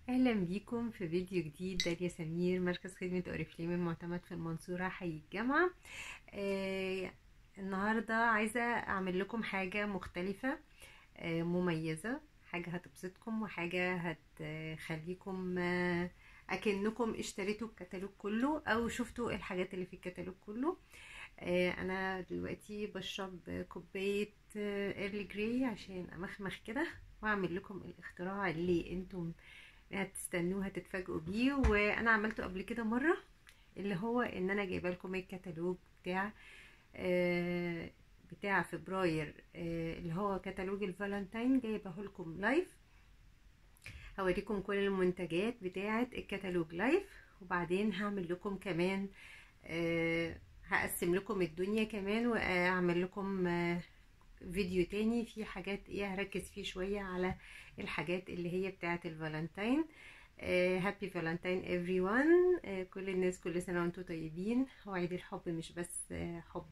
اهلا بيكم في فيديو جديد. داليا سمير، مركز خدمة اوريفليم المعتمد في المنصورة حي الجامعة. النهاردة عايزة اعمل لكم حاجة مختلفة، مميزة، حاجة هتبسطكم وحاجة هتخليكم اكنكم اشتريتوا الكتالوج كله او شفتوا الحاجات اللي في الكتالوج كله. انا دلوقتي بشرب كوباية Earl Grey عشان امخمخ كده واعمل لكم الاختراع اللي انتم هتستنوه هتتفاجئوا بيه، وانا عملته قبل كده مرة، اللي هو ان انا جايبه لكم الكتالوج بتاع فبراير، اللي هو كتالوج الفالنتين، جايبه لكم live. هوريكم كل المنتجات بتاعه الكتالوج live، وبعدين هعمل لكم كمان هقسم لكم الدنيا كمان، واعمل لكم فيديو تاني في حاجات ايه هركز فيه شوية على الحاجات اللي هي بتاعة الفالنتين. happy Valentine everyone، كل الناس كل سنة وانتم طيبين. هو عيد الحب مش بس حب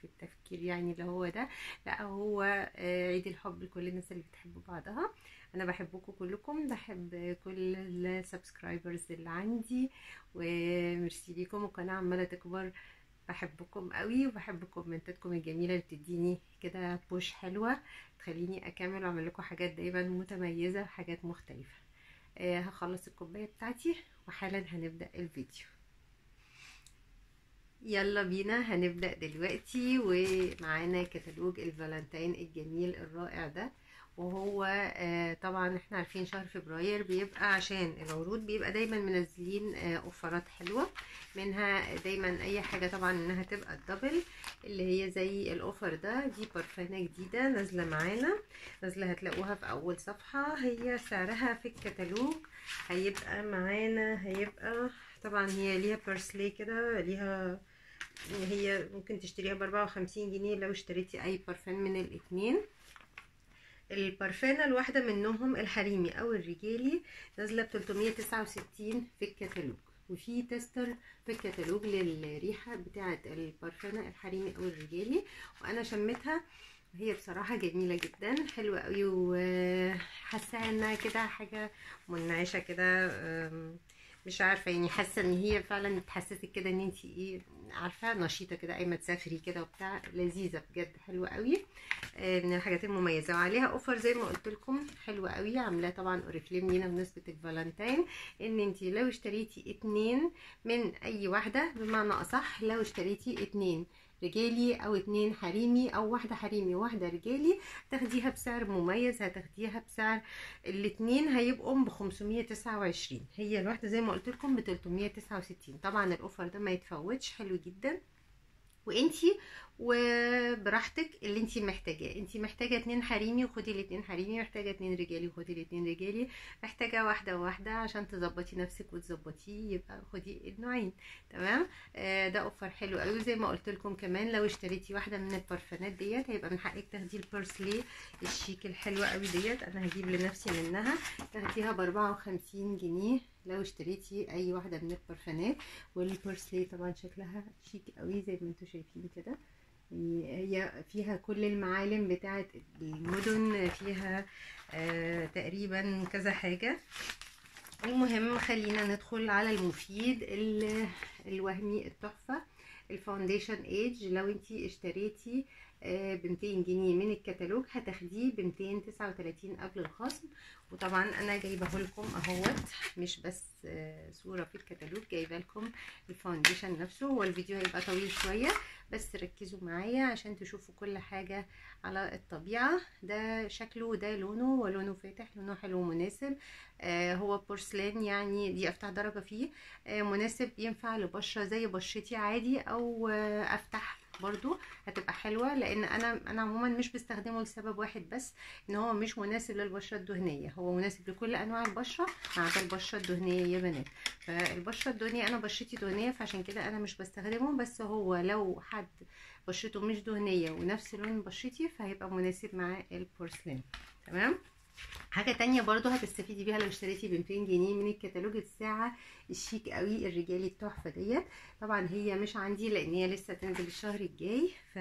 في التفكير يعني اللي هو ده، لا هو عيد الحب لكل الناس اللي بتحب بعضها. انا بحبكم كلكم، بحب كل ال subscribers اللي عندي، وميرسي ليكم، القناة عمالة تكبر. بحبكم قوي وبحب كومنتاتكم الجميلة اللي بتديني كده push حلوة تخليني اكمل واعمل لكم حاجات دايما متميزة وحاجات مختلفة. هخلص الكوباية بتاعتي وحالا هنبدا الفيديو. يلا بينا هنبدا دلوقتي، ومعانا كتالوج الفالنتين الجميل الرائع ده. وهو طبعا احنا عارفين شهر فبراير بيبقى عشان العروض بيبقى دايما منزلين اوفرات حلوة، منها دايما اي حاجة طبعا انها تبقى ال double، اللي هي زي ال offer ده. دي برفانه جديدة نازله معانا، نازله هتلاقوها في اول صفحة. هي سعرها في الكتالوج هيبقى معانا، هيبقى طبعا هي ليها bracelet كده، ليها هي ممكن تشتريها ب54 جنيه لو اشتريتي اي برفان من الاتنين. البرفانة الواحدة منهم الحريمي او الرجالي نازلة ب369 في الكتالوج، وفي tester في الكتالوج للريحة بتاعة البرفانة الحريمي او الرجالي، وانا شمتها هي بصراحة جميلة جدا، حلوة قوي، وحاسة انها كده حاجة منعشة كده، مش عارفة يعني، حاسة ان هي فعلا بتحسسك كده ان انتي ايه، عارفة، نشيطة كده اي ما تسافري كده وبتاع، لذيذة بجد، حلوة قوي، من الحاجات المميزة. وعليها offer زي ما قلت لكم حلوة قوي، عاملاه طبعا اوريفليم لينا بمناسبة الفالنتين، ان انتي لو اشتريتي 2 من اي واحدة، بمعنى اصح لو اشتريتي 2 رجالي او 2 حريمي او واحدة حريمي وواحدة رجالي، تاخديها بسعر مميز، هتاخديها بسعر الاتنين هيبقوا ب529، هي الواحدة زي ما قلت لكم ب369. طبعا ال offer ده ما يتفوتش، حلو جدا، وانتي وبراحتك اللي انتي محتاجاه. انتي محتاجه 2 حريمي وخدي الاتنين حريمي، محتاجه 2 رجالي وخدي الاتنين رجالي، محتاجه واحدة وواحدة عشان تظبطي نفسك وتظبطيه يبقى خدي النوعين، تمام. ده offer حلو قوي. زي ما قلت لكم كمان لو اشتريتي واحدة من البرفانات ديت هيبقى من حقك تاخدي ال bracelet الشيك الحلوة قوي ديت، انا هجيب لنفسي منها، تاخديها ب54 جنيه لو اشتريتي اي واحدة من البرفانات. وال bracelet طبعا شكلها شيك قوي زي ما انتم شايفين كده، هي فيها كل المعالم بتاعه المدن، فيها تقريبا كذا حاجة. المهم خلينا ندخل على المفيد الوهمي التحفة، ال foundation ايج. لو انتي اشتريتي ب200 جنيه من الكتالوج هتاخديه ب239 قبل الخصم. وطبعا انا جايبه لكم اهوت، مش بس صوره في الكتالوج، جايبه لكم ال foundation نفسه. هو الفيديو هيبقى طويل شوية بس ركزوا معايا عشان تشوفوا كل حاجة على الطبيعة. ده شكله، ده لونه، ولونه فاتح، لونه حلو ومناسب. هو بورسلين يعني، دي افتح درجه فيه، مناسب ينفع لبشره زي بشرتي عادي او افتح برضو هتبقى حلوة، لان انا عموما مش بستخدمه لسبب واحد بس، ان هو مش مناسب للبشره الدهنية. هو مناسب لكل انواع البشرة ما عدا البشرة الدهنية يا بنات. فالبشره الدهنية انا بشرتي دهنية فعشان كده انا مش بستخدمه، بس هو لو حد بشرته مش دهنية ونفس لون بشرتي فهيبقى مناسب مع البورسلين، تمام. حاجة تانية برضو هتستفيدي بيها لو اشتريتي ب 200 جنيه من الكتالوج، الساعة الشيك قوي الرجالي التحفة ديت. طبعا هي مش عندي لان هي لسه تنزل الشهر الجاي، ف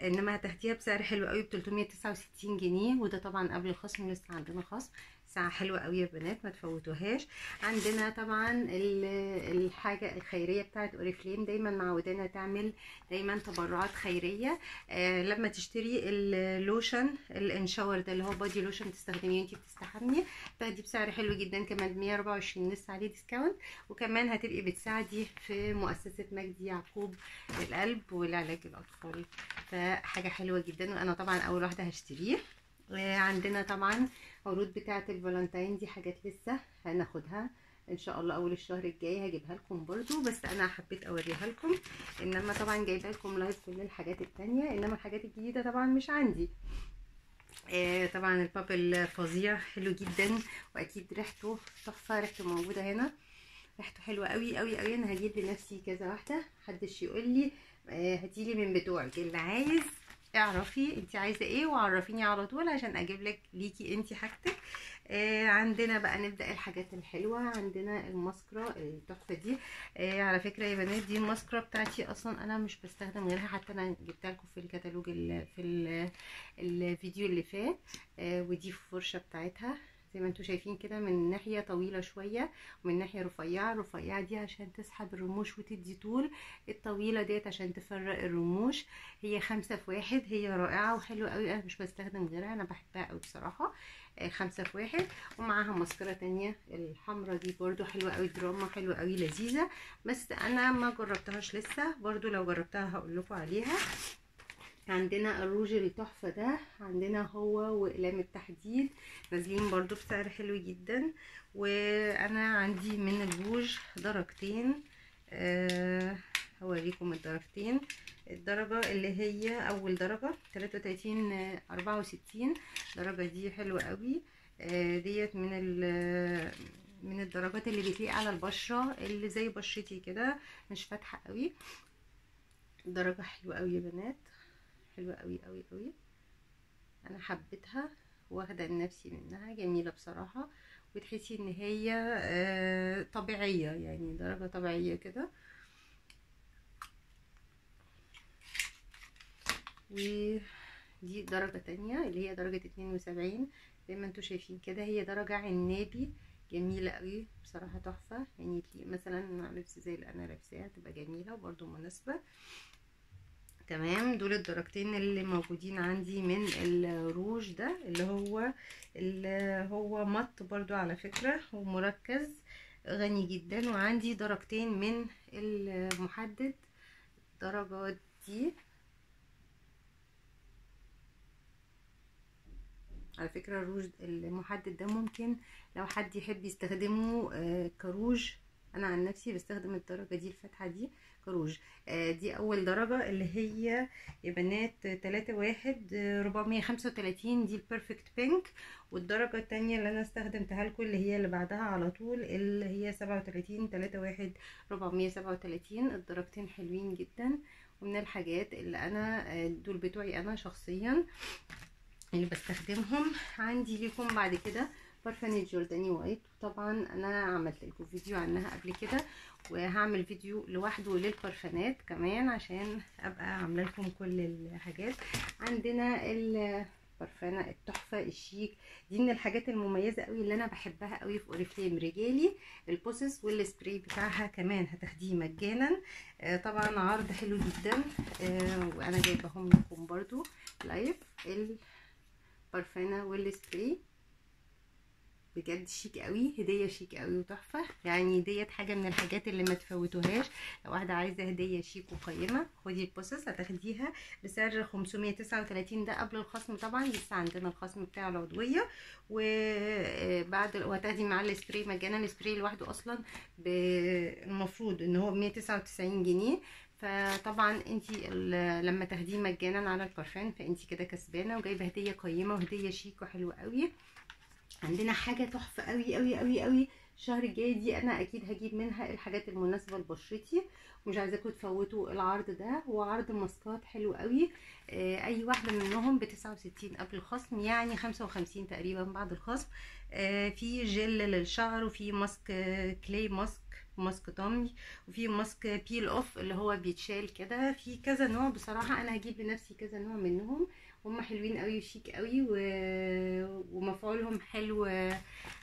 انما هتاخديها بسعر حلو قوي ب 369 جنيه، وده طبعا قبل الخصم، لسه عندنا خصم. ساعة حلوة قوي يا بنات، ما تفوتوهاش. عندنا طبعا الحاجة الخيرية بتاعت اوريفليم، دايما معودانا تعمل دايما تبرعات خيرية. لما تشتري اللوشن الانشاور ده اللي هو body lotion تستخدميه وانتي بتستحمي، تاخديه بسعر حلو جدا كمان 124 لسه عليه discount، وكمان هتبقي بتساعدي في مؤسسة مجدي يعقوب للقلب والعلاج الاطفال، فحاجة حلوة جدا، وانا طبعا اول واحدة هشتريه. عندنا طبعا عروض بتاعة الفالنتين، دي حاجات لسه هناخدها ان شاء الله اول الشهر الجاي هجيبها لكم برضو، بس انا حبيت اوريها لكم. انما طبعا جايبه لكم live كل الحاجات التانية، انما الحاجات الجديدة طبعا مش عندي. طبعا ال bubble فظيع حلو جدا، واكيد ريحته تحفة، ريحته موجودة هنا، ريحته حلوة قوي قوي قوي. انا هجيب لنفسي كذا واحدة، محدش يقول لي هاتيلي من بتوعك، اللي عايز اعرفي انت عايزه ايه وعرفيني على طول عشان اجيب لك ليكي انت حاجتك. عندنا بقى نبدا الحاجات الحلوة. عندنا الماسكرا التحفة دي. على فكرة يا بنات دي الماسكرا بتاعتي اصلا، انا مش بستخدم غيرها، حتى انا جبتها لكم في الكتالوج في الفيديو اللي فات. ودي الفرشة بتاعتها زي ما انتم شايفين كده، من ناحية طويلة شوية ومن ناحية رفيعة. الرفيعة دي عشان تسحب الرموش وتدي طول، الطويلة ديت عشان تفرق الرموش. هي 5 في 1، هي رائعة وحلوه قوي، انا مش بستخدم غيرها، انا بحبها قوي بصراحة. 5 في 1، ومعاها ماسكارا تانية الحمرا دي برضو حلوة قوي، دراما حلوة قوي لذيذة، بس انا ما جربتهاش لسه، برضو لو جربتها هقول لكم عليها. عندنا الروج التحفة ده، عندنا هو وإقلام التحديد نازلين برضو بسعر حلو جدا. وانا عندي من الروج درجتين، هوريكم الدرجتين. الدرجة اللي هي اول درجة 33 64، الدرجة دي حلوة قوي. ديت من الدرجات اللي بتليق على البشرة اللي زي بشرتي كده، مش فاتحة قوي. درجة حلوة قوي يا بنات، حلوة قوي قوي قوي، انا حبيتها واخده لنفسي منها، جميلة بصراحة، وتحسي ان هي طبيعية، يعني درجه طبيعية كده. ودي درجه تانية اللي هي درجه 72، زي ما انتوا شايفين كده، هي درجه عنابي جميلة قوي بصراحة، تحفة. يعني تليق مثلا مع لبس زي اللي انا لابساها، تبقى جميلة وبرده مناسبة. تمام، دول الدرجتين اللي موجودين عندي من الروج ده، اللي هو مط برضو على فكرة، ومركز غني جدا. وعندي درجتين من المحدد، الدرجة دي على فكرة الروج المحدد ده ممكن لو حد يحب يستخدمه كروج، انا عن نفسي بستخدم الدرجة دي الفاتحة دي كروج. دي اول درجه اللي هي يا بنات 31 435، دي ال perfect pink. والدرجة الثانية اللي انا استخدمتها لكم اللي هي اللي بعدها على طول اللي هي 37 31 437. الدرجتين حلوين جدا، ومن الحاجات اللي انا دول بتوعي انا شخصيا اللي بستخدمهم. عندي لكم بعد كده برفان جورداني white، وطبعا انا عملت لكم فيديو عنها قبل كده، وهعمل فيديو لوحده للبرفانات كمان عشان ابقى عامله لكم كل الحاجات. عندنا البرفانه التحفة الشيك دي، من الحاجات المميزة قوي اللي انا بحبها قوي في اوريفليم رجالي، البوسس والسبراي بتاعها كمان هتاخديه مجانا. طبعا عرض حلو جدا، وانا جايباهم لكم برضو live، البرفانه والسبراي بجد شيك قوي، هديه شيك قوي وتحفه. يعني ديت حاجة من الحاجات اللي ما تفوتوهاش، لو واحدة عايزه هديه شيك وقيمه خدي البوسس، هتاخديها بسعر 539، ده قبل الخصم طبعا، لسه عندنا الخصم بتاع العضوية. وبعد وهتاخدي معاه السبراي مجانا، السبراي لوحده اصلا المفروض ان هو ب 199 جنيه، فطبعا انتي لما تاخديه مجانا على البرفان فانتي كده كسبانه وجايبه هديه قيمة وهديه شيك وحلوه قوي. عندنا حاجة تحفة قوي قوي قوي قوي الشهر الجاي دي، انا اكيد هجيب منها الحاجات المناسبة لبشرتي، ومش عايزاكم تفوتوا العرض ده. هو عرض ماسكات حلو قوي، اي واحدة منهم ب 69 قبل الخصم، يعني 55 تقريبا بعد الخصم. في جل للشعر، وفي ماسك clay mask، ماسك طمي، وفي ماسك peel off اللي هو بيتشال كده، في كذا نوع. بصراحة انا هجيب لنفسي كذا نوع منهم، هم حلوين قوي وشيك قوي ومفعولهم حلو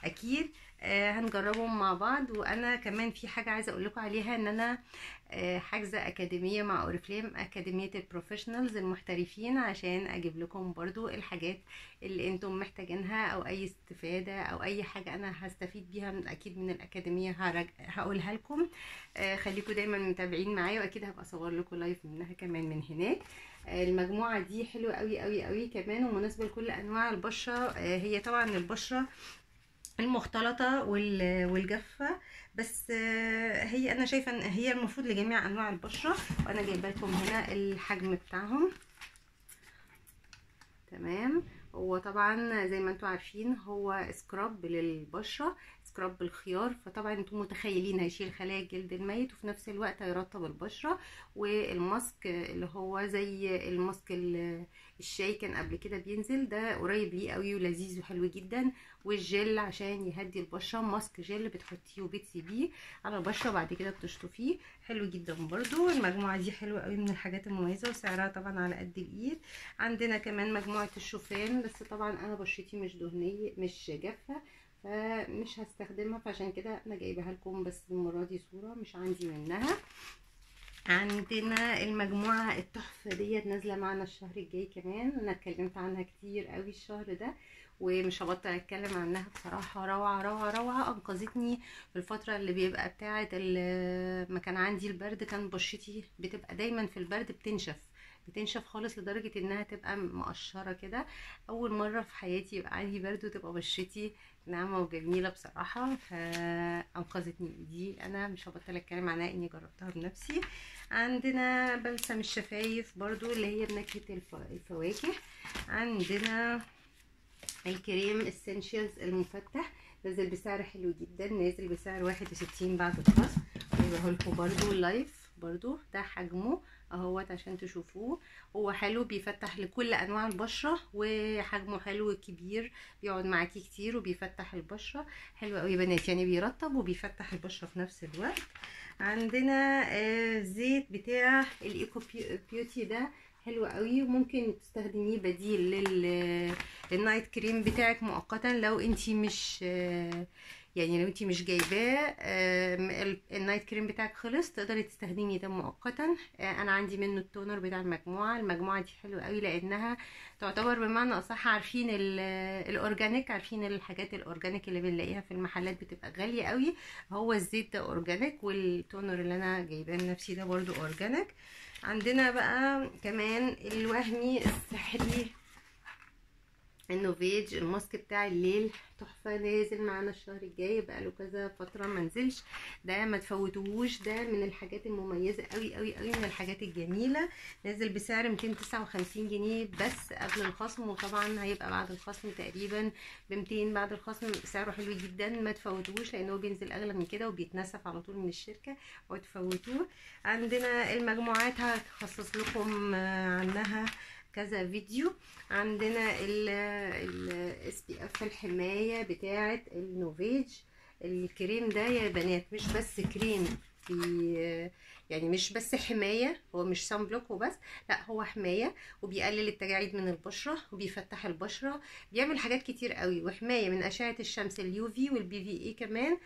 اكيد. هنجربهم مع بعض. وانا كمان في حاجة عايزه اقول لكم عليها، ان انا حاجزه اكاديمية مع اوريفليم، اكاديمية ال professionals المحترفين، عشان اجيب لكم برضو الحاجات اللي انتم محتاجينها، او اي استفاده او اي حاجة انا هستفيد بيها من اكيد من الاكاديمية هقولها لكم. خليكم دايما متابعين معايا، واكيد هبقى اصور لكم live منها كمان من هناك. المجموعة دي حلوة قوي قوي قوي كمان، ومناسبة لكل انواع البشرة. هي طبعا البشرة المختلطة والجافة، بس هي انا شايفة ان هي المفروض لجميع انواع البشرة. وانا جايبه لكم هنا الحجم بتاعهم. تمام. هو طبعا زي ما انتم عارفين هو scrub للبشرة، scrub بالخيار، فطبعا انتم متخيلين هيشيل خلايا الجلد الميت، وفي نفس الوقت هيرطب البشرة. والماسك اللي هو زي الماسك الشاي كان قبل كده بينزل، ده قريب ليه قوي ولذيذ وحلو جدا. والجل عشان يهدي البشرة، ماسك جل بتحطيه وبتسيبيه على البشرة وبعد كده بتشطفيه، حلو جدا برضو. المجموعة دي حلوة قوي، من الحاجات المميزة، وسعرها طبعا على قد الايد. عندنا كمان مجموعة الشوفان، بس طبعا انا بشرتي مش دهنية مش جافة فمش هستخدمها، فعشان كده انا جايبها لكم بس المرة دي صوره، مش عندي منها. عندنا المجموعة التحفة ديت نازله معانا الشهر الجاي كمان، انا اتكلمت عنها كتير قوي الشهر ده ومش هبطل اتكلم عنها بصراحة. روعه روعه روعه، انقذتني في الفترة اللي بيبقى بتاعه ما كان عندي البرد، كان بشرتي بتبقى دايما في البرد بتنشف خالص لدرجة انها تبقى مقشرة كده. اول مرة في حياتي يبقى عندي برد وتبقى بشرتي ناعمة وجميلة بصراحة، فانقذتني دي، انا مش هبطل اتكلم عنها اني جربتها بنفسي. عندنا بلسم الشفايف برضو اللي هي بنكهة الفواكه. عندنا الكريم Essentials المفتح، نازل بسعر حلو جدا، نازل بسعر 61 بعد الخصم، جايبه لكم برضو live برضو، ده حجمه اهوت عشان تشوفوه، هو حلو بيفتح لكل انواع البشرة، وحجمه حلو كبير بيقعد معاكي كتير وبيفتح البشرة حلو قوي يا بنات، يعني بيرطب وبيفتح البشرة في نفس الوقت. عندنا زيت بتاع ال Eco Beauty، ده حلو قوي وممكن تستخدميه بديل لل night cream بتاعك مؤقتا، لو انتي مش يعني لو انتي مش جايباه ال night cream بتاعك خلص، تقدري تستخدمي ده مؤقتا. انا عندي منه ال toner بتاع المجموعة دي حلوة قوي، لانها تعتبر بمعنى اصح عارفين ال organic، عارفين الحاجات ال organic اللي بنلاقيها في المحلات بتبقى غالية قوي، هو الزيت ده organic، وال toner اللي انا جايباه لنفسي ده برضو organic. عندنا بقى كمان الوهمي السحري النوفيج، الماسك بتاع الليل تحفة، نازل معانا الشهر الجاي، بقاله كذا فترة ما نزلش، ده ما تفوتوهوش، ده من الحاجات المميزة قوي قوي قوي، من الحاجات الجميلة، نازل بسعر 259 جنيه بس قبل الخصم، وطبعا هيبقى بعد الخصم تقريبا ب 200 بعد الخصم، سعره حلو جدا ما تفوتوهوش لانه بينزل اغلى من كده وبيتنسف على طول من الشركة، وتفوتوه. عندنا المجموعات هخصص لكم عنها كذا فيديو. عندنا ال SPF الحماية بتاعه النوفيج، الكريم ده يا بنات مش بس كريم في يعني مش بس حماية، هو مش sun block وبس، لا هو حماية وبيقلل التجاعيد من البشرة وبيفتح البشرة، بيعمل حاجات كتير قوي، وحماية من اشعه الشمس ال UV وال PVA كمان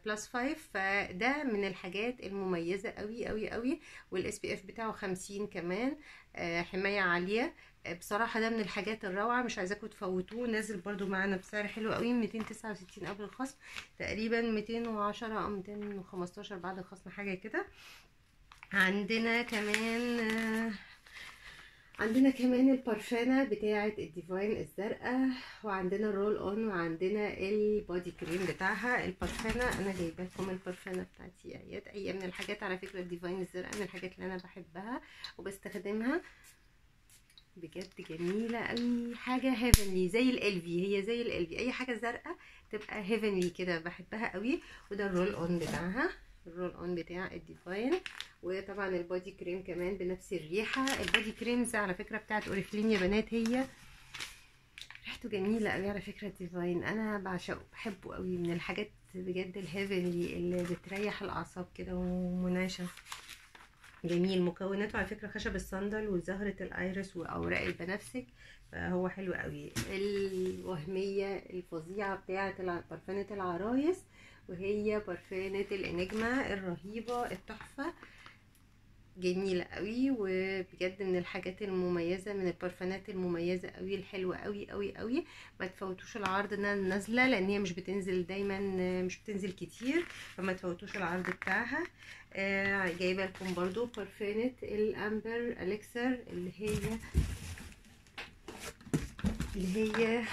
plus 5، فده من الحاجات المميزة قوي قوي قوي. وال SPF بتاعه 50 كمان، حماية عالية بصراحة، ده من الحاجات الروعة، مش عايزاكم تفوتوه. نازل برضو معانا بسعر حلو قوي 269 قبل الخصم، تقريبا 210 او 215 بعد الخصم حاجة كده. عندنا كمان البارفانه بتاعه ال Divine الزرقاء، وعندنا ال roll on، وعندنا ال body cream بتاعها. البارفانه انا جايبه لكم البارفانه بتاعتي اهيت، اي من الحاجات على فكرة ال Divine الزرقاء من الحاجات اللي انا بحبها وبستخدمها بجد، جميلة قوي، حاجة heavenly زي الالفي، هي زي الالفي، اي حاجة زرقاء تبقى heavenly كده، بحبها قوي. وده ال roll on بتاعها، ال roll on بتاع ال Divine، وطبعا ال body cream كمان بنفس الريحة. ال body creams على فكرة بتاعت اوريفليم يا بنات، هي ريحته جميلة قوي على فكرة ال Divine، انا بعشقه بحبه قوي، من الحاجات بجد ال heavenly اللي بتريح الاعصاب كده ومنعشه. جميل. مكوناته على فكرة خشب الصندل وزهرة ال iris واوراق البنفسج، فهو حلو قوي. الوهمية الفظيعة بتاعه برفانه العرايس، وهي برفانه الانجما الرهيبة التحفة، جميلة قوي، وبجد من الحاجات المميزة، من البرفانات المميزة قوي، الحلوة قوي قوي قوي. ما تفوتوش العرض انها نازلة، لان هي مش بتنزل دايما، مش بتنزل كتير، فما تفوتوش العرض بتاعها. جايبة لكم برضو برفانة ال Amber Elixir اللي هي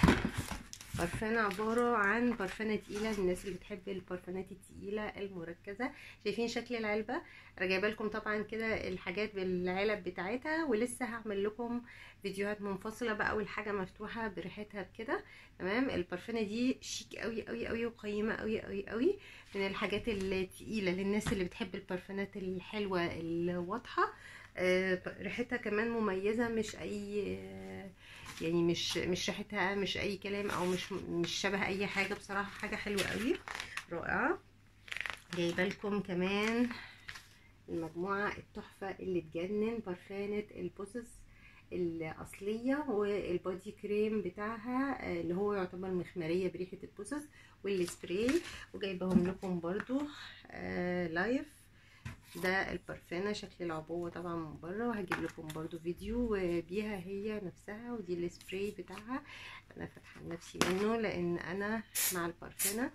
برفانة عبارة عن برفانة تقيلة، للناس اللي بتحب البرفانات التقيلة المركزة. شايفين شكل العلبة؟ انا جايبه لكم طبعا كده الحاجات بالعلب بتاعتها، ولسه هعمل لكم فيديوهات منفصلة بقى والحاجة مفتوحة بريحتها بكده. تمام. البرفانة دي شيك قوي قوي قوي، وقيمة قوي قوي قوي، من الحاجات التقيلة للناس اللي بتحب البرفانات الحلوة الواضحة. ريحتها كمان مميزة، مش اي يعني مش ريحتها مش اي كلام، او مش شبه اي حاجة، بصراحة حاجة حلوة قوي رائعة. جايبه لكم كمان المجموعة التحفة اللي تجنن، برفانه البوسس الاصلية وال body cream بتاعها اللي هو يعتبر مخمريه بريحه البوسس، والسبراي، وجايبهم لكم برضو live. ده البرفانه شكل العبوه طبعا من بره، وهجيب لكم برضو فيديو بيها هي نفسها، ودي السبراي بتاعها. انا فاتحة نفسي منه لان انا مع البرفانه،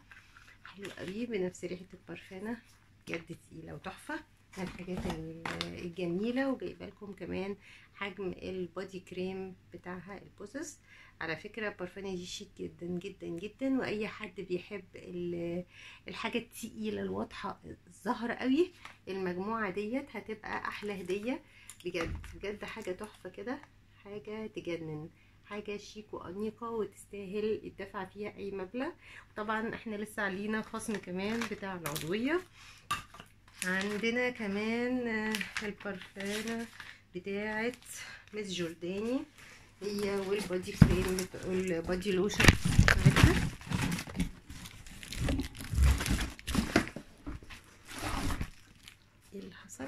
حلو قوي بنفس ريحه البرفانه، بجد تقيلة وتحفه، من الحاجات الجميلة. وجايبه لكم كمان حجم ال body cream بتاعها البوسس. على فكرة البرفانه دي شيك جدا جدا جدا، واي حد بيحب الحاجة التقيله الواضحة الزهرة قوي، المجموعة ديت هتبقى احلى هديه بجد بجد. حاجة تحفة كده، حاجة تجنن، حاجة شيك وانيقه وتستاهل يدفع فيها اي مبلغ. وطبعا احنا لسه علينا خصم كمان بتاع العضوية. عندنا كمان البرفانه بتاعه مس جورداني، هي وال body cream وال body lotion بتاعتها. ايه اللي حصل؟